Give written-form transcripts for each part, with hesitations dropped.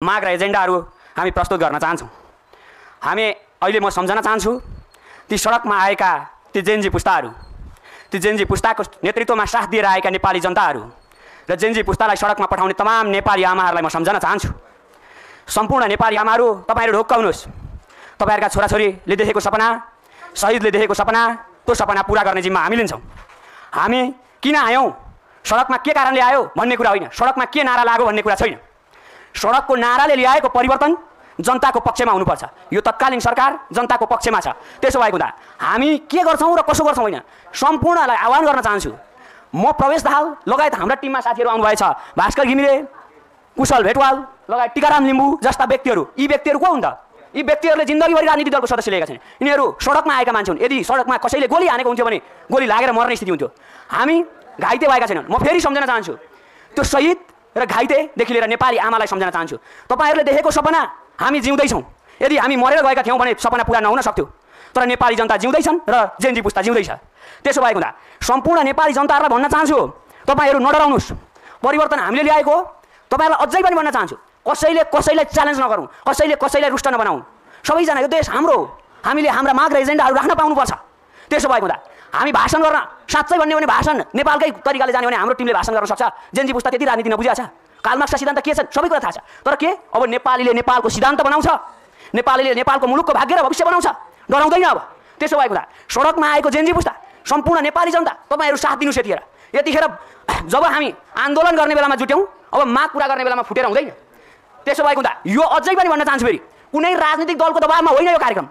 माग र एजेन्डाहरू हामी प्रस्तुत गर्न चाहन्छौँ। हामी अहिले म सम्झन चाहन्छु ती सडकमा आएका ती जेनजी पुस्ताको नेतृत्वमा साथ दिएर आएका नेपाली जनताहरू र जेनजी पुस्तालाई सडकमा पठाउने तमाम नेपाली आमाहरूलाई म सम्झन चाहन्छु। सम्पूर्ण नेपाली आमाहरू, तपाईँहरू ढोक्क हुनुहोस्। तपाईँहरूका छोराछोरीले देखेको सपना, शहीदले देखेको सपना, त्यो सपना पुरा गर्ने जिम्मा हामी लिन्छौँ। हामी किन आयौँ, सडकमा के कारणले आयो भन्ने कुरा होइन, सडकमा के नारा लाग्यो भन्ने कुरा छैन। सडकको नाराले ल्याएको परिवर्तन जनताको पक्षमा हुनुपर्छ। यो तत्कालीन सरकार जनताको पक्षमा छ। त्यसो भएको हुँदा हामी के गर्छौँ र कसो गर्छौँ होइन, सम्पूर्णलाई आह्वान गर्न चाहन्छु। म प्रवेश दाहाल लगायत हाम्रा टिममा साथीहरू आउनुभएछ, भास्कर घिमिरे, कुशल भेटवाल लगायत टिकाराम लिम्बू जस्ता व्यक्तिहरू। यी व्यक्तिहरू को हुन् त? यी व्यक्तिहरूले जिन्दगीभरि राजनीतिक दलको सदस्य लिएका छन्। यिनीहरू सडकमा आएका मान्छे हुन्। यदि सडकमा कसैले गोली हानेको हुन्थ्यो भने गोली लागेर मर्ने स्थिति हुन्थ्यो। हामी घाइते भएका छैनौँ। म फेरि सम्झन चाहन्छु, त्यो शहीद र घाइतेदेखि लिएर नेपाली आमालाई सम्झन चाहन्छु। तपाईँहरूले देखेको सपना हामी जिउँदैछौँ। यदि हामी मरेर गएका थियौँ भने सपना पुरा नहुन सक्थ्यो, तर नेपाली जनता जिउँदैछन् र जेनजी पुस्ता जिउँदैछ। त्यसो भएको हुँदा सम्पूर्ण नेपाली जनताहरूलाई भन्न चाहन्छु, तपाईँहरू नडराउनुहोस्। परिवर्तन हामीले ल्याएको हो। तपाईँहरूलाई अझै पनि भन्न चाहन्छु, कसैले कसैलाई च्यालेन्ज नगरौँ, कसैले कसैलाई रुष्ट नबनाउँ। सबैजना, यो देश हाम्रो हो, हामीले हाम्रा माग र एजेन्डाहरू राख्न पाउनुपर्छ। त्यसो भएको हुँदा हामी भाषण गर्न, साँच्चै भन्ने भने भाषण नेपालकै तरिकाले जाने भने हाम्रो टिमले भाषण गर्न सक्छ। जेनजी पुस्ता त्यति राजनीति नबुझेको छ। कार्ल मार्क्सका सिद्धान्त के छन् सबै कुरा थाहा छ। तर के अब नेपालीले नेपालको सिद्धान्त बनाउँछ, नेपालीले नेपालको मुलुकको भाग्य र भविष्य बनाउँछ, डराउँदैन। अब त्यसो भएको हुँदा सडकमा आएको जेनजी पुस्ता, सम्पूर्ण नेपाली जनता, तपाईँहरू साथ दिनुहोस्। यतिखेर जब हामी आन्दोलन गर्ने बेलामा जुट्यौँ, अब माग पुरा गर्ने बेलामा फुटेर हुँदैन। त्यसो भएको हुँदा यो अझै पनि भन्न चाहन्छु, फेरि कुनै राजनीतिक दलको दबावमा होइन यो कार्यक्रम,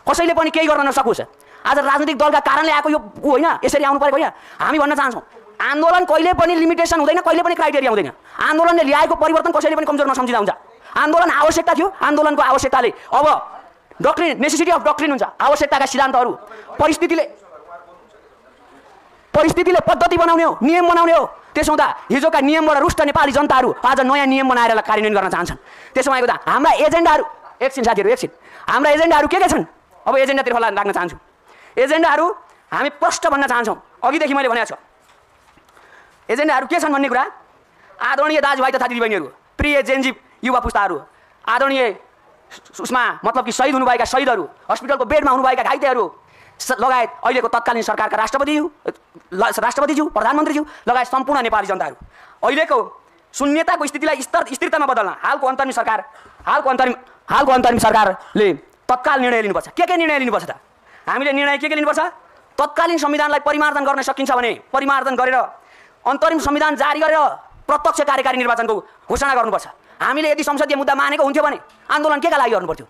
कसैले पनि केही गर्न नसकोस्। आज राजनीतिक दलका कारणले आएको यो होइन, यसरी आउनु परेको होइन। हामी भन्न चाहन्छौँ, आन्दोलन कहिले पनि लिमिटेसन हुँदैन, कहिले पनि क्राइटेरिया हुँदैन। आन्दोलनले ल्याएको परिवर्तन कसैले पनि कमजोर नसम्झिँदा हुन्छ। आन्दोलन आवश्यकता थियो, आन्दोलनको आवश्यकताले अब डक्ट्रिन, नेसेसिटी अफ डक्ट्रिन हुन्छ। आवश्यकताका सिद्धान्तहरू परिस्थितिले पद्धति बनाउने हो, नियम बनाउने हो। त्यसो हुँदा हिजोका नियमबाट रुष्ट नेपाली जनताहरू आज नयाँ नियम बनाएर कार्यान्वयन गर्न चाहन्छन्। त्यसो भएको हुँदा हाम्रा एजेन्डाहरू, एकछिन साथीहरू एकछिन, हाम्रा एजेन्डाहरू के छन्? अब एजेन्डातिर लाग्न चाहन्छु। एजेन्डाहरू हामी प्रष्ट भन्न चाहन्छौँ। अघिदेखि मैले भनेको छु, एजेन्डाहरू के छन् भन्ने कुरा आदरणीय दाजुभाइ तथा दिदीबहिनीहरू, प्रिय जेनजी युवा पुस्ताहरू, आदरणीय उसमा मतलब कि शहीद हुनुभएका शहीदहरू, हस्पिटलको बेडमा हुनुभएका घाइतेहरू लगायत अहिलेको तत्कालीन सरकारका राष्ट्रपतिज्यू, प्रधानमन्त्रीज्यू लगायत सम्पूर्ण नेपाली जनताहरू, अहिलेको शून्यताको स्थितिलाई स्थिरतामा बदल्न हालको अन्तरिम सरकारले तत्काल निर्णय लिनुपर्छ। के निर्णय लिनुपर्छ त? हामीले निर्णय के लिनुपर्छ? तत्कालीन संविधानलाई परिमार्जन गर्न सकिन्छ भने परिमार्जन गरेर अन्तरिम संविधान जारी गरेर प्रत्यक्ष कार्यकारी निर्वाचनको घोषणा गर्नुपर्छ। हामीले यदि संसदीय मुद्दा मानेको हुन्थ्यो भने आन्दोलन केका लागि गर्नुपर्थ्यो?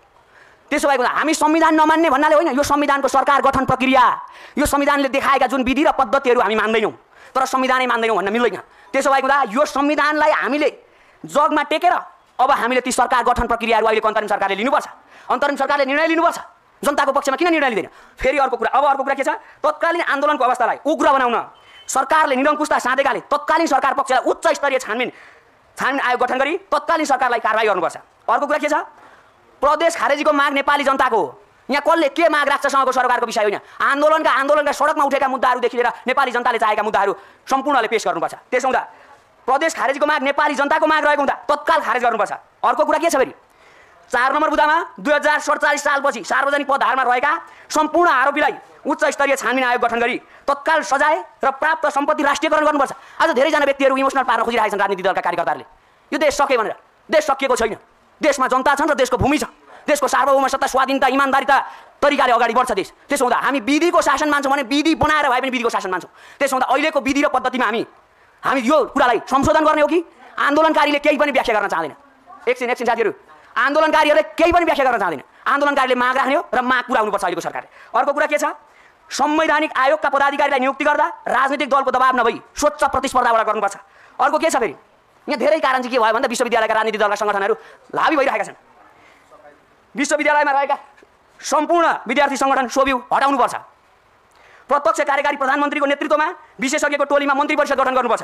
त्यसो भएको हामी संविधान नमान्ने भन्नाले होइन, यो संविधानको सरकार गठन प्रक्रिया, यो संविधानले देखाएका जुन विधि र पद्धतिहरू हामी मान्दैनौँ, तर संविधानै मान्दैनौँ भन्न मिल्दैन। त्यसो भएको हुँदा यो संविधानलाई हामीले जगमा टेकेर अब हामीले ती सरकार गठन प्रक्रियाहरू अहिलेको अन्तरिम सरकारले लिनुपर्छ। अन्तरिम सरकारले निर्णय लिनुपर्छ। जनताको पक्षमा किन निर्णय लिँदैन? फेरि अर्को कुरा के छ? तत्कालीन आन्दोलनको अवस्थालाई उग्र बनाउन सरकारले निरङ्कुशता साधेकाले तत्कालीन सरकार पक्षलाई उच्च स्तरीय छानबिन आयोग गठन गरी तत्कालीन सरकारलाई कारबाही गर्नुपर्छ। अर्को कुरा के छ? प्रदेश खारेजीको माग नेपाली जनताको हो। यहाँ कसले के माग राष्ट्रसँगको सरकारको विषय होइन। आन्दोलनका सडकमा उठेका मुद्दाहरूदेखि लिएर नेपाली जनताले चाहेका मुद्दाहरू सम्पूर्णले पेश गर्नुपर्छ। त्यसो हुँदा प्रदेश खारेजीको माग नेपाली जनताको माग रहेको हुँदा तत्काल खारेज गर्नुपर्छ। अर्को कुरा के छ फेरि? 4 नम्बर बुँदामा 2047 सालपछि सार्वजनिक पदधारमा रहेका सम्पूर्ण आरोपीलाई उच्च स्तरीय छानबिन आयोग गठन गरी तत्काल सजाय र प्राप्त सम्पत्ति राष्ट्रियकरण गर्नुपर्छ। आज धेरैजना व्यक्तिहरू इमोसनल पार्न खोजिरहेका छन् राजनीतिक दलका कार्यकर्ताहरूले, यो देश सके भनेर। देश सकिएको छैन। देशमा जनता छन् र देशको भूमि छ। देशको सार्वभौम सत्ता, स्वाधीनता, इमानदारिता तरिकाले अगाडि बढ्छ देश। त्यसो हुँदा हामी विधिको शासन मान्छौँ भने विधि बनाएर भए पनि विधिको शासन मान्छौँ। त्यसो हुँदा अहिलेको विधि र पद्धतिमा हामी यो कुरालाई संशोधन गर्ने हो कि आन्दोलनकारीले केही पनि व्याख्या गर्न चाहँदैन? एकछिन साथीहरू, आन्दोलनकारीहरूले केही पनि व्याख्या गर्न चाहँदैन। आन्दोलनकारीले माग राख्ने हो र माग पुरा हुनुपर्छ अहिलेको सरकारले। अर्को कुरा के छ? संवैधानिक आयोगका पदाधिकारीलाई नियुक्ति गर्दा राजनीतिक दलको दबाव नभई स्वच्छ प्रतिस्पर्धाबाट गर्नुपर्छ। अर्को के छ फेरि? यहाँ धेरै कारण चाहिँ के भयो भन्दा विश्वविद्यालयका राजनीतिक दलका सङ्गठनहरू हावी भइरहेका छन्। विश्वविद्यालयमा रहेका सम्पूर्ण विद्यार्थी सङ्गठन सोभिउ हटाउनुपर्छ। प्रत्यक्ष कार्यकारी प्रधानमन्त्रीको नेतृत्वमा विशेषज्ञको टोलीमा मन्त्री परिषद गठन गर्नुपर्छ।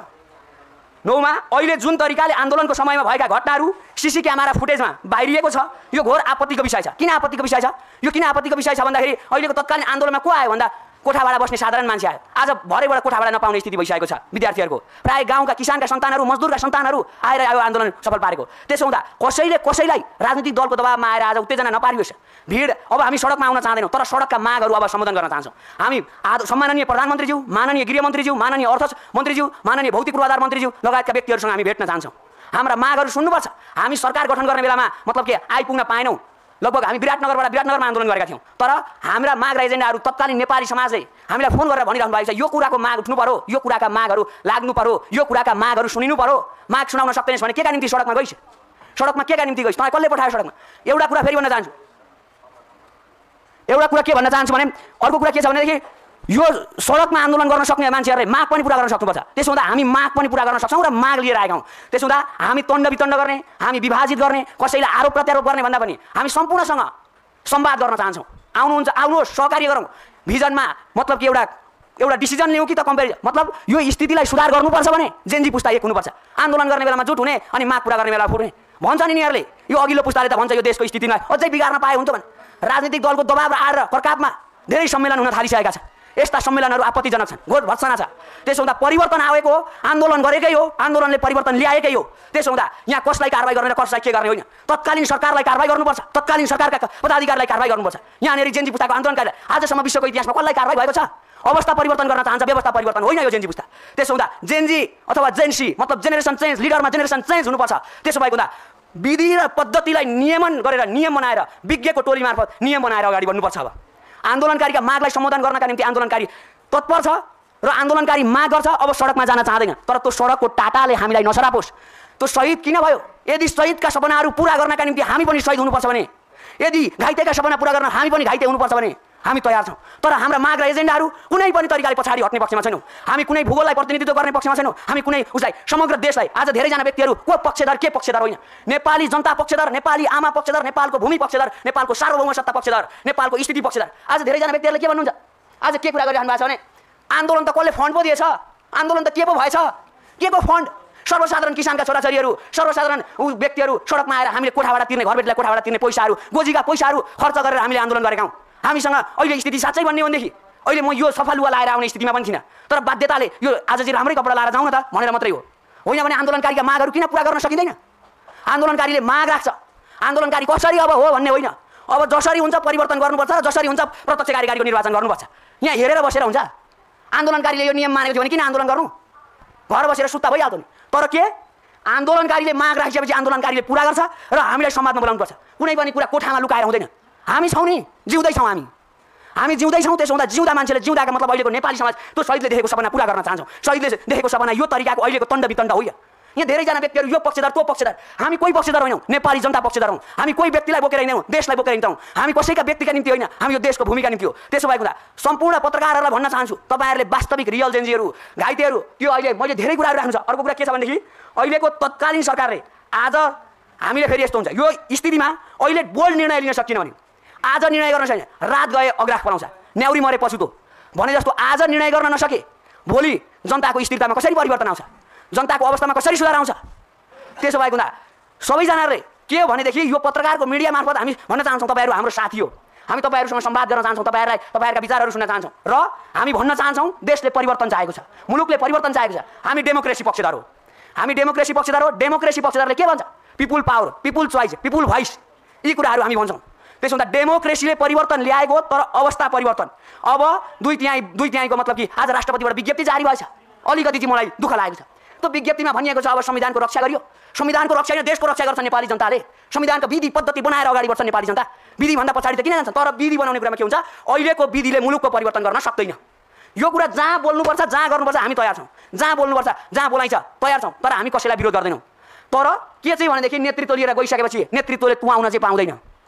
9मा अहिले जुन तरिकाले आन्दोलनको समयमा भएका घटनाहरू सीसी क्यामेरा फुटेजमा बाहिरिएको छ, यो घोर आपत्तिको विषय छ। किन आपत्तिको विषय छ? यो किन आपत्तिको विषय छ भन्दाखेरि अहिलेको तत्कालीन आन्दोलनमा को आयो भन्दा कोठा भाडा बस्ने साधारण मान्छे आयो, आज भरेबाट कोठा भाडा नपाउने स्थिति भइसकेको छ विद्यार्थीहरूको। प्राय गाउँका किसानका सन्तानहरू, मजदुरका सन्तानहरू आएर यो आन्दोलन सफल पारेको। त्यसो हुँदा कसैलाई राजनीतिक दलको दबावमा आएर आज उत्तेजना नपारियोस्। भिड अब हामी सडकमा आउन चाहदैनौँ, तर सडकका मागहरू अब सम्बोधन गर्न चाहन्छौँ। हामी आज सम्माननीय प्रधानमन्त्रीज्यू, माननीय गृहमन्त्रीज्यू, माननीय अर्थ मन्त्रीज्यू, माननीय भौतिक पूर्वाधार मन्त्रीज्यू लगायतका व्यक्तिहरूसँग हामी भेट्न चाहन्छौँ। हाम्रा मागहरू सुन्नुपर्छ। हामी सरकार गठन गर्ने बेलामा मतलब के आइपुग्न पाएनौँ। लगभग हामी विराटनगरमा आन्दोलन गरेका थियौँ, तर हाम्रा माग र एजेन्डाहरू तत्कालीन नेपाली समाजले हामीलाई फोन गरेर भनिरहनु भएको छ, यो कुराको माग उठ्नु पर्यो, यो कुराका मागहरू लाग्नु पर्यो, यो कुराका मागहरू सुनिनु पर्यो। माग सुनाउन सक्दैनस् भने केका निम्ति सडकमा गइस्? सडकमा केका निम्ति गइस्? तपाईँ कसले पठायो सडकमा? एउटा कुरा फेरि भन्न चाहन्छु, एउटा कुरा के भन्न चाहन्छु भने अर्को कुरा के छ भनेदेखि यो सडकमा आन्दोलन गर्न सक्ने मान्छेहरूले माग पनि पुरा गर्न सक्नुपर्छ। त्यसो हुँदा हामी माग पनि पुरा गर्न सक्छौँ र माग लिएर आएका हौँ। त्यसो हुँदा हामी तण्ड वितण्ड गर्ने, हामी विभाजित गर्ने, कसैलाई आरोप प्रत्यारोप गर्ने भन्दा पनि हामी सम्पूर्णसँग संवाद गर्न चाहन्छौँ। आउनुहुन्छ, आउनुहोस्, सहकार्य गरौँ। भिजनमा मतलब कि एउटा डिसिजन लिउँ कि त कम्पेरिजन, मतलब यो स्थितिलाई सुधार गर्नुपर्छ भने जेनजी पुस्ता एक हुनुपर्छ। आन्दोलन गर्ने बेलामा जुट हुने अनि माग पुरा गर्ने बेला फुट्ने भन्छ नि यिनीहरूले। यो अघिल्लो पुस्ताले त भन्छ यो देशको स्थितिलाई अझै बिगार्न पाए हुन्थ्यो भने। राजनीतिक दलको दबाव र आड र प्रकापमा धेरै सम्मेलन हुन थालिसकेका छन्। यस्ता सम्मेलनहरू आपत्तिजनक छन्, घोर भत्सना छ। त्यसो हुँदा परिवर्तन आएको हो, आन्दोलन गरेकै हो, आन्दोलनले परिवर्तन ल्याएकै हो। त्यसो हुँदा यहाँ कसलाई कारबाही गर्ने र कसलाई के गर्ने होइन। तत्कालीन सरकारलाई कारबाही गर्नुपर्छ, तत्कालीन सरकारका पदाधिकारीलाई कारबाही गर्नुपर्छ। यहाँनिर जेनजी पुस्ताको आन्दोलनकारीलाई आजसम्म विश्वको इतिहासमा कसलाई कारबाही भएको छ? अवस्था परिवर्तन गर्न चाहन्छ, व्यवस्था परिवर्तन होइन यो जेनजी पुस्ता। त्यसो हुँदा जेनजी अथवा जेनसी मतलब जेनेरेसन चेन्ज, लिडरमा जेनेरेसन चेन्ज हुनुपर्छ। त्यसो भएको हुँदा विधि र पद्धतिलाई नियमन गरेर, नियम बनाएर, विज्ञको टोली मार्फत नियम बनाएर अगाडि बढ्नुपर्छ। अब आन्दोलनकारीका मागलाई सम्बोधन गर्नका निम्ति आन्दोलनकारी तत्पर छ र आन्दोलनकारी माग गर्छ। अब सडकमा जान चाहँदैन, तर त्यो सडकको टाटाले हामीलाई नसरापोस्। त्यो शहीद किन भयो? यदि शहीदका सपनाहरू पुरा गर्नका निम्ति हामी पनि शहीद हुनुपर्छ भने, यदि घाइतेका सपना पुरा गर्न हामी पनि घाइते हुनुपर्छ भने हामी तयार छौँ। तर हाम्रा माग र एजेन्डाहरू कुनै पनि तरिकाले पछाडि हट्ने पक्षमा छैनौँ। हामी कुनै भूगोललाई प्रतिनिधित्व गर्ने पक्षमा छैनौँ। हामी कुनै उसलाई समग्र देशलाई, आज धेरैजना व्यक्तिहरू को पक्षधर के पक्षधर होइन, नेपाली जनता पक्षधर, नेपाली आमा पक्षधर, नेपालको भूमि पक्षधर, नेपालको सार्वभौम सत्ता पक्षधर, नेपालको स्थिति पक्षधर। आज धेरैजना व्यक्तिहरूले के भन्नुहुन्छ? आज के कुरा गरिरहनु भएको छ भने आन्दोलन त कसले फन्ड पो दिएछ, आन्दोलन त के पो भएछ, के को फन्ड? सर्वसाधारण किसानका छोराछोरीहरू, सर्वसाधारण व्यक्तिहरू सडकमा आएर हामीले कोठा भाडा तिर्ने, घरबेटीलाई कोठा भाडा तिर्ने पैसाहरू, गोजीका पैसाहरू खर्च गरेर हामीले आन्दोलन गरेका हौँ। हामीसँग अहिले स्थिति साँच्चै भन्ने हो भनेदेखि अहिले म यो सफल लुगा लाएर आउने स्थितिमा पनि थिइनँ, तर बाध्यताले यो आज चाहिँ राम्रै कपडा लाएर जाउँ न त भनेर मात्रै हो। होइन भने आन्दोलनकारीका मागहरू किन पुरा गर्न सकिँदैन? आन्दोलनकारीले माग राख्छ, आन्दोलनकारी कसरी अब हो भन्ने होइन। अब जसरी हुन्छ परिवर्तन गर्नुपर्छ र जसरी हुन्छ प्रत्यक्ष कार्यकारीको निर्वाचन गर्नुपर्छ। यहाँ हेरेर बसेर हुन्छ? आन्दोलनकारीले यो नियम मानेको थियो भने किन आन्दोलन गर्नु? घर बसेर सुत्ता भइहाल्थ्यो नि। तर के आन्दोलनकारीले माग राखेपछि आन्दोलनकारीले पुरा गर्छ र हामीलाई संवादमा बोलाउनुपर्छ। कुनै पनि कुरा कोठामा लुकाएर हुँदैन। हामी छौँ नि, जिउँदैछौँ, हामी जिउँदैछौँ। त्यसो हुँदा जिउँदा मान्छेले जिउँदाका मतलब अहिलेको नेपाली समाज त्यो शहीदले देखेको सपना पुरा गर्न चाहन्छौँ। शहीदले देखेको सपना यो तरिकाको अहिलेको तण्ड वितण्ड होइन। यहाँ धेरैजना व्यक्तिहरू यो पक्षधर त्यो पक्षधर, हामी कोही पक्षधर होइनौँ, नेपाली जनता पक्षधर हौँ। हामी कोही व्यक्तिलाई बोकेर हिँड्यौँ, देशलाई बोकेर हिँड्छौँ। हामी कसैका व्यक्तिका निम्ति होइन, हामी यो देशको भूमिका निम्ति हो। त्यसो भएको हुँदा सम्पूर्ण पत्रकारहरूलाई भन्न चाहन्छु, तपाईँहरूले वास्तविक रियल जेनजीहरू, घाइतेहरू, त्यो अहिले मैले धेरै कुराहरू राख्नु छ। अर्को कुरा के छ भनेदेखि अहिलेको तत्कालीन सरकारले आज हामीले फेरि यस्तो हुन्छ यो स्थितिमा अहिले बोल्ड निर्णय लिन सकिन भने आज निर्णय गर्न छैन, रात गए अग्राख पलाउँछ, न्याउरी मरे पछुतो भने जस्तो आज निर्णय गर्न नसके भोलि जनताको स्थिरतामा कसरी परिवर्तन आउँछ, जनताको अवस्थामा कसरी सुधार आउँछ। त्यसो भएको हुँदा सबैजनाले के हो भनेदेखि यो पत्रकारको मिडिया मार्फत हामी भन्न चाहन्छौँ तपाईँहरू हाम्रो साथी हो, हामी तपाईँहरूसँग संवाद गर्न चाहन्छौँ, तपाईँहरूलाई तपाईँहरूका विचारहरू सुन्न चाहन्छौँ र हामी भन्न चाहन्छौँ देशले परिवर्तन चाहेको छ, मुलुकले परिवर्तन चाहेको छ। हामी डेमोक्रेसी पक्षधर हो, हामी डेमोक्रेसी पक्षधर हो। डेमोक्रेसी पक्षधरले के भन्छ? People power, people choice, people voice, यी कुराहरू हामी भन्छौँ। त्यसो हुँदा डेमोक्रेसीले परिवर्तन ल्याएको तर अवस्था परिवर्तन। अब दुई तिहाईको मतलब कि आज राष्ट्रपतिबाट विज्ञप्ति जारी भएछ, अलिकति चाहिँ मलाई दुःख लागेको छ। त्यो विज्ञप्तिमा भनिएको छ अब संविधानको रक्षा गरियो। संविधानको रक्षा होइन, देशको रक्षा गर्छ नेपाली जनताले। संविधानको विधि पद्धति बनाएर अगाडि बढ्छ नेपाली जनता। विधिभन्दा पछाडि त किन जान्छ? तर विधि बनाउने कुरामा के हुन्छ? अहिलेको विधिले मुलुकको परिवर्तन गर्न सक्दैन। यो कुरा जहाँ बोल्नुपर्छ, जहाँ गर्नुपर्छ हामी तयार छौँ, जहाँ बोल्नुपर्छ, जहाँ बोलाइन्छ तयार छौँ, तर हामी कसैलाई विरोध गर्दैनौँ। तर के चाहिँ भनेदेखि नेतृत्व लिएर गइसकेपछि नेतृत्वले तँ आउन चाहिँ पाउँदैन,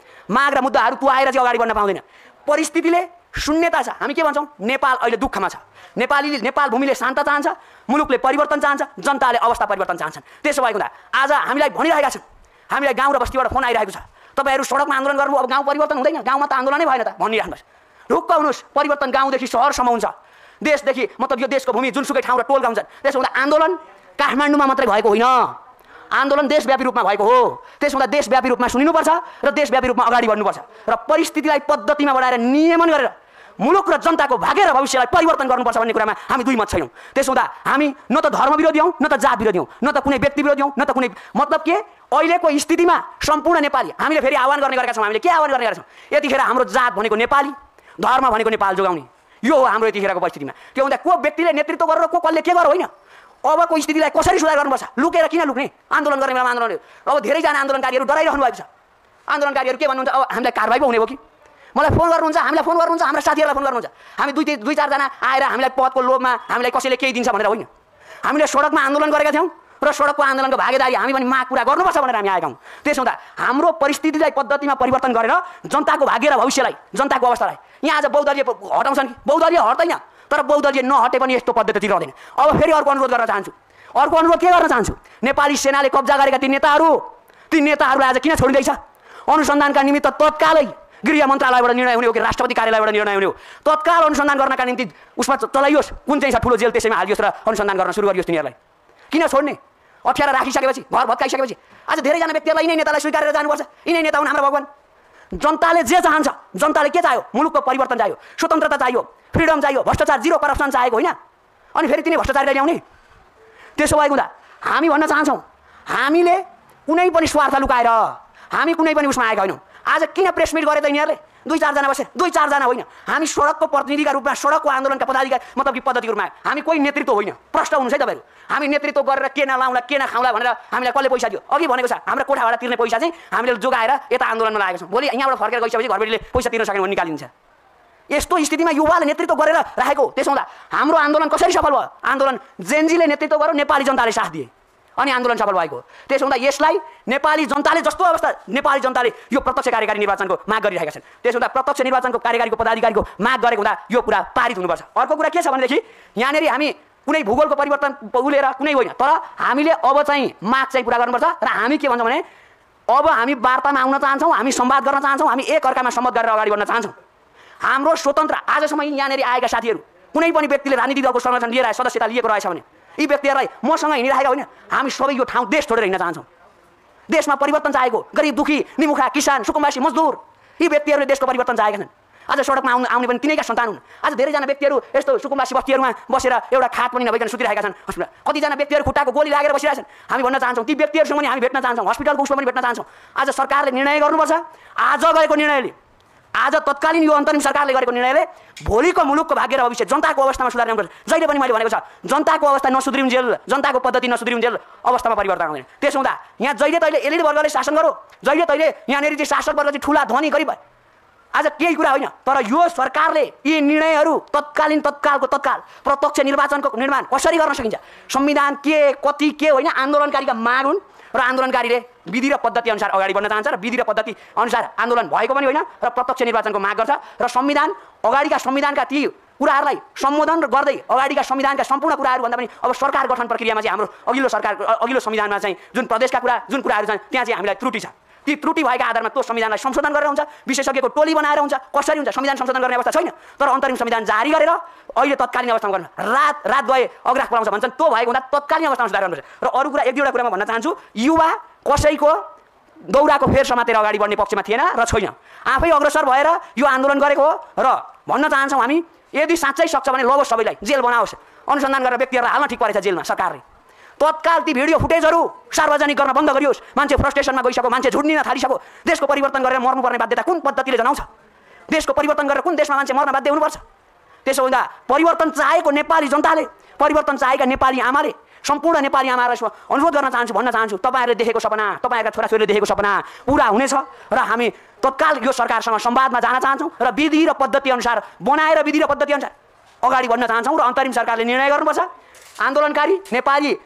माग र मुद्दाहरू तँ आएर चाहिँ अगाडि बढ्न पाउँदैन। परिस्थितिले शून्यता छ। हामी के भन्छौँ? नेपाल अहिले दुःखमा छ। नेपाल भूमिले शान्त चाहन्छ, मुलुकले परिवर्तन चाहन्छ, जनताले अवस्था परिवर्तन चाहन्छन्। त्यसो भएको हुँदा आज हामीलाई भनिरहेका छन्, हामीलाई गाउँ र बस्तीबाट फोन आइरहेको छ, तपाईँहरू सडकमा आन्दोलन गर्नु, अब गाउँ परिवर्तन हुँदैन, गाउँमा त आन्दोलनै भएन त भनिराख्नुहोस्। ढुक्क हुनुहोस्, परिवर्तन गाउँदेखि सहरसम्म हुन्छ, देशदेखि मतलब यो देशको भूमि जुनसुकै ठाउँ र टोल गाउँ छन्। त्यसो हुँदा आन्दोलन काठमाडौँमा मात्रै भएको होइन, आन्दोलन देशव्यापी रूपमा भएको हो। त्यसो हुँदा देशव्यापी रूपमा सुनिनुपर्छ र देशव्यापी रूपमा अगाडि बढ्नुपर्छ र परिस्थितिलाई पद्धतिमा बढाएर नियमन गरेर मुलुक र जनताको भाग्य र भविष्यलाई परिवर्तन गर्नुपर्छ भन्ने कुरामा हामी दुई मत छैनौँ। त्यसो हुँदा हामी न त धर्म विरोधी हौँ, न त जात विरोधी हौँ, न त कुनै व्यक्ति विरोधी हौँ, न त कुनै मतलब के अहिलेको स्थितिमा सम्पूर्ण नेपाली हामीले फेरि आह्वान गर्ने गरेका छौँ। हामीले के आह्वान गर्ने गरेका छौँ? यतिखेर हाम्रो जात भनेको नेपाली, धर्म भनेको नेपाल जोगाउने, यो हो हाम्रो यतिखेरको परिस्थितिमा। त्यो हुँदा को व्यक्तिले नेतृत्व गरेर को कसले के गर होइन, अबको स्थितिलाई कसरी सुधार गर्नुपर्छ? लुकेर किन लुक्ने? आन्दोलन गर्ने बेलामा आन्दोलन। अब धेरैजना आन्दोलनकारीहरू डराइरहनु भएको छ। आन्दोलनकारीहरू के भन्नुहुन्छ? अब हामीलाई कारबाही पो हुने हो कि? मलाई फोन गर्नुहुन्छ, हामीलाई फोन गर्नुहुन्छ, हाम्रा साथीहरूलाई फोन गर्नुहुन्छ। हामी दुई चारजना आएर हामीलाई पदको लोभमा हामीलाई कसैले केही दिन्छ भनेर होइन। हामीले सडकमा आन्दोलन गरेका थियौँ र सडकको आन्दोलनको भागीदारी हामी पनि माग पुरा गर्नुपर्छ भनेर हामी आएका हौँ। त्यसो हुँदा हाम्रो परिस्थितिलाई पद्धतिमा परिवर्तन गरेर जनताको भाग्य र भविष्यलाई, जनताको अवस्थालाई यहाँ आज बहुदलीय हटाउँछन् कि? बहुदलीय हट्दैन, तर बहुदलीय नहटे पनि यस्तो पद्धति रहँदैन। अब फेरि अर्को अनुरोध गर्न चाहन्छु। अर्को अनुरोध के गर्न चाहन्छु? नेपाली सेनाले कब्जा गरेका ती नेताहरूलाई आज किन छोडिँदैछ? अनुसन्धानका निमित्त तत्कालै गृह मन्त्रालयबाट निर्णय हुने हो कि राष्ट्रपति कार्यालयबाट निर्णय हुने हो? तत्काल अनुसन्धान गर्नका निम्ति उसमा चलाइयोस्, कुन चाहिँ छ ठुलो जेल त्यसैमा हालियोस् र अनुसन्धान गर्न सुरु गरियोस्। तिनीहरूलाई किन छोड्ने? अप्ठ्यारो राखिसकेपछि, घर भत्काइसकेपछि आज धेरैजना व्यक्तिहरूलाई यिनै नेतालाई स्वीकारेर जानुपर्छ। यिनै नेता हुन् हाम्रो भगवान। जनताले जे चाहन्छ, जनताले के चाह्यो? मुलुकको परिवर्तन चाह्यो, स्वतन्त्रता चाहियो, फ्रिडम चाहियो, भ्रष्टाचार जिरो करप्सन चाहेको होइन। अनि फेरि तिनी भ्रष्टाचारीलाई ल्याउने? त्यसो भएको हुँदा हामी भन्न चाहन्छौँ, हामीले कुनै पनि स्वार्थ लुकाएर हामी कुनै पनि उसमा आएका होइनौँ। आज किन प्रेस मिट गरे त यिनीहरूले? दुई चारजना बसे, दुई चारजना होइन। हामी सडकको प्रतिनिधिका रूपमा, सडकको आन्दोलनका पदाधिकारी मतलब कि पद्धतिको रूपमा हामी कोही नेतृत्व होइन। प्रश्न हुनुहुन्छ है तपाईँहरू? हामी नेतृत्व गरेर के नलाउँला, के नखाउँला भनेर हामीलाई कसले पैसा दियो? अघि भनेको छ हाम्रो कोठाबाट तिर्ने पैसा चाहिँ हामीले जोगाएर यता आन्दोलनमा लागेका छौँ। भोलि यहाँबाट फर्केर गइसकेपछि घरबेटीले पैसा तिर्न सकेन भने निकालिन्छ। यस्तो स्थितिमा युवाले नेतृत्व गरेर राखेको। त्यसो हुँदा हाम्रो आन्दोलन कसरी सफल भयो? आन्दोलन जेनजीले नेतृत्व गर्यो, नेपाली जनताले साथ दिए, अनि आन्दोलन सफल भएको। त्यसो हुँदा यसलाई नेपाली जनताले जस्तो अवस्था नेपाली जनताले यो प्रत्यक्ष कार्यकारी निर्वाचनको माग गरिरहेका छन्। त्यसो हुँदा प्रत्यक्ष निर्वाचनको कार्यकारीको पदाधिकारीको माग गरेको हुँदा यो कुरा पारित हुनुपर्छ। अर्को कुरा के छ भनेदेखि यहाँनिर हामी कुनै भूगोलको परिवर्तन उलेर कुनै होइन, तर हामीले अब चाहिँ माग चाहिँ पुरा गर्नुपर्छ। र हामी के भन्छौँ भने अब हामी वार्तामा आउन चाहन्छौँ, हामी संवाद गर्न चाहन्छौँ, हामी एक अर्कामा सम्मत गरेर अगाडि बढ्न चाहन्छौँ। हाम्रो स्वतन्त्र आजसम्म यहाँनिर आएका साथीहरू कुनै पनि व्यक्तिले राजनीतिक दलको संरक्षण लिएर सदस्यता लिएको रहेछ भने यी व्यक्तिहरूलाई मसँग हिँडिरहेका होइन। हामी सबै यो ठाउँ देश छोडेर हिँड्न चाहन्छौँ। देशमा परिवर्तन चाहेको गरिब दुखी निमुखा किसान सुकुम्बासी मजदुर यी व्यक्तिहरूले देशको परिवर्तन चाहेका छन्। आज सडकमा आउने पनि तिनैका सन्तान हुन्। आज धेरैजना व्यक्तिहरू यस्तो सुकुम्बासी बस्तीहरूमा बसेर एउटा खाट पनि नभइकन सुतिरहेका छन् हस्पिटल। कतिजना व्यक्तिहरू खुट्टाको गोली लागेर बसिरहेछन्। हामी भन्न चाहन्छौँ ती व्यक्तिहरूसँग पनि हामी भेट्न चाहन्छौँ, हस्पिटलको उसमा पनि भेट्न चाहन्छौँ। आज सरकारले निर्णय गर्नुपर्छ। आज गरेको निर्णयले, आज तत्कालीन यो अन्तरिम सरकारले गरेको निर्णयले भोलिको मुलुकको भाग्य र भविष्य जनताको अवस्थामा सुधार ल्याउनुपर्छ। जहिले पनि मैले भनेको छ जनताको अवस्था नसुध्रिउन्जेल, जनताको पद्धति नसुध्रिउन्जेल अवस्थामा परिवर्तन आउँदैन। त्यसो हुँदा यहाँ जहिले तहिले एलिड वर्गले शासन गरो, जहिले तहिले यहाँनिर चाहिँ शासक वर्ग चाहिँ ठुला धनी गरिब भए आज केही कुरा होइन। तर यो सरकारले यी निर्णयहरू तत्कालको तत्काल प्रत्यक्ष निर्वाचनको निर्माण कसरी गर्न सकिन्छ? संविधान के कति के होइन, आन्दोलनकारीका माग हुन् र आन्दोलनकारीले विधि र पद्धति अनुसार अगाडि बढ्न चाहन्छ र विधि र पद्धति अनुसार आन्दोलन भएको पनि होइन र प्रत्यक्ष निर्वाचनको माग गर्छ। र संविधानका ती कुराहरूलाई सम्बोधन गर्दै अगाडिका संविधानका सम्पूर्ण कुराहरू भन्दा पनि अब सरकार गठन प्रक्रियामा चाहिँ हाम्रो अघिल्लो संविधानमा चाहिँ जुन प्रदेशका कुराहरू छन् त्यहाँ चाहिँ हामीलाई त्रुटि छ। ती त्रुटि भएका आधारमा त्यो संविधानलाई संशोधन गरेर हुन्छ, विशेषज्ञको टोली बनाएर हुन्छ, कसरी हुन्छ? संविधान संशोधन गर्ने अवस्था छैन। तर अन्तरिम संविधान जारी गरेर अहिले तत्कालीन अवस्थामा गर्नु, रात गए अग्रास पलाउँछ भन्छन्, त्यो भएको हुँदा तत्कालीन अवस्थामा सुधार गर्नुपर्छ। र अरू कुरा एक दुईवटा कुरामा भन्न चाहन्छु, युवा कसैको दौराको फेर समातेर अगाडि बढ्ने पक्षमा थिएन र छैन। आफै अग्रसर भएर यो आन्दोलन गरेको हो र भन्न चाहन्छौँ हामी यदि साँच्चै सक्छ भने लगोस्, सबैलाई जेल बनाओस्, अनुसन्धान गरेर व्यक्तिहरूलाई हाल्न ठिक परेछ जेलमा सरकारले। तत्काल ती भिडियो फुटेजहरू सार्वजनिक गर्न बन्द गरियोस्। मान्छे फ्रस्ट्रेसनमा गइसक्यो, मान्छे झुड्निन थालिसक्यो। देशको परिवर्तन गरेर मर्नुपर्ने बाध्यता कुन पद्धतिले जनाउँछ? देशको परिवर्तन गरेर कुन देशमा मान्छे मर्न बाध्य हुनुपर्छ? त्यसो हुँदा परिवर्तन चाहेको नेपाली जनताले, परिवर्तन चाहेका नेपाली आमाले, सम्पूर्ण नेपाली आमाहरूलाई अनुरोध गर्न चाहन्छु, भन्न चाहन्छु, तपाईँहरूले देखेको सपना, तपाईँहरूका छोराछोरीले देखेको सपना पुरा हुनेछ र हामी तत्काल यो सरकारसँग संवादमा जान चाहन्छौँ र विधि र पद्धति अनुसार बनाएर विधि र पद्धति अनुसार अगाडि बढ्न चाहन्छौँ र अन्तरिम सरकारले निर्णय गर्नुपर्छ। आन्दोलनकारी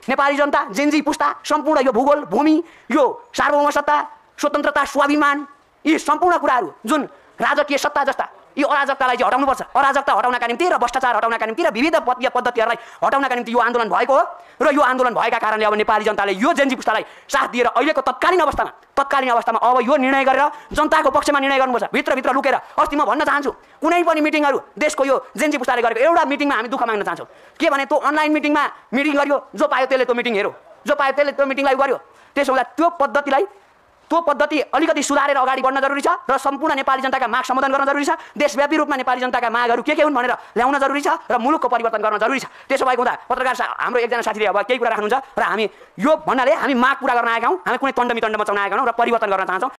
नेपाली जनता, जेनजी पुस्ता, सम्पूर्ण यो भूगोल, भूमि, यो सार्वभौम सत्ता, स्वतन्त्रता, स्वाभिमान, यी सम्पूर्ण कुराहरू जुन राजकीय सत्ता जस्ता यो अराजकतालाई चाहिँ हटाउनुपर्छ। अराजकता हटाउनका निम्ति र भ्रष्टाचार हटाउनका निम्ति र विविध पद्धतिहरूलाई हटाउनका निम्ति यो आन्दोलन भएको हो र यो आन्दोलन भएका कारणले अब नेपाली जनताले यो जेनजी पुस्तालाई साथ दिएर अहिलेको तत्कालीन अवस्थामा अब यो निर्णय गरेर जनताको पक्षमा निर्णय गर्नुपर्छ। भित्रभित्र लुकेर अस्ति म भन्न चाहन्छु, कुनै पनि मिटिङहरू देशको यो जेनजी पुस्ताले गरेको एउटा मिटिङमा हामी दुःख माग्न चाहन्छौँ। के भने त्यो अनलाइन मिटिङमा मिटिङ गर्यो, जो पायो त्यसले त्यो मिटिङ हेऱ्यो, जो पायो त्यसले त्यो मिटिङलाई गर्यो। त्यसो हुँदा त्यो पद्धतिलाई त्यो पद्धति अलिकति सुधारेर अगाडि बढ्न जरुरी छ र सम्पूर्ण नेपाली जनताका माग सम्बोधन गर्न जरुरी छ। देशव्यापी रूपमा नेपाली जनताका मागहरू के हुन् भनेर ल्याउन जरुरी छ र मुलुकको परिवर्तन गर्न जरुरी छ। त्यसो भएको हुँदा पत्रकार हाम्रो एकजना साथीले अब केही कुरा राख्नुहुन्छ र हामी यो भन्नाले हामी माग पूरा गर्न आएका हौँ, हामी कुनै तण्ड मितण्ड मचाउन आएका हौँ र परिवर्तन गर्न चाहन्छौँ।